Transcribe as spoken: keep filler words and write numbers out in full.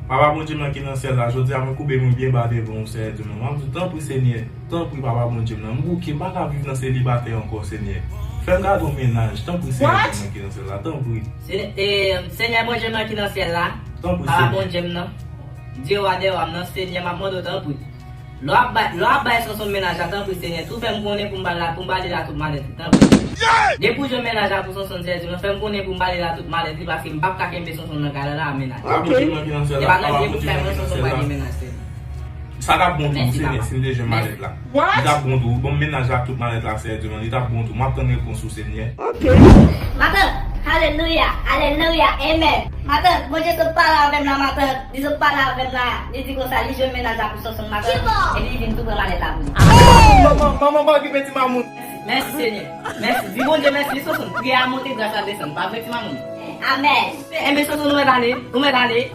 Papa Bondye m nan ki nan syèl la, jodi a mwen koube mwen byen ba devan w, Senyè Dye m nan. M ap di w, tanpri, Senyè, tanpri, Papa Bondye m nan. M bouke, m pa ka viv nan selibatè ankò, Senyè. Fè m gade yon mennaj, tanpri, Senyè Dye m nan ki nan syèl la, tanpri. Se- e, Senyè Bondye m nan ki nan syèl la, Tanpri, Papa Senyè. Bondye m nan, Dye wa dè wa m nan, Senyè, m ap mande w tanpri. Lè w ap bay, lè w ap bay Sonson mennaj la, tanpri, Senyè, tou fè m konnen pou m ba l la, pou m ba li la tout malèt li, tanpri. Depi w jwenn mennaj la pou Sonson, Senyè Dye m nan, fè m konnen pou m ba li la tout malèt li, paske m p ap ka kenbe Sonson nan kay la la, mennaj. Papa Bondye m nan ki nan syèl la, Papa Bondye m nan ki nan syèl la. Sa t ap bon tou, Senyè, si m te jwenn malèt la. Li t ap bon tou. Ban m mennaj la ak tout malèt la, Senyè Dye m nan, li t ap bon tou. M ap tann repons ou, Senyè. Matant, alelouya, alelouya, amen. Matant, Bondye sot pale avè m la, matant. Li sot pale avè m la. Li di konsa, li jwenn mennaj la pou Sonson, matant. Epi li vin tou pran malèt la pou li. Manman, manman, pa okipe ti mamoun. Mèsi, Senyè. Mèsi. Di Bondye mèsi, Sonson. Priyè a monte, gras la desann. Pa vre, ti mamoun? Amen. Enben, Sonson, nou mèt ale. Nou mèt ale.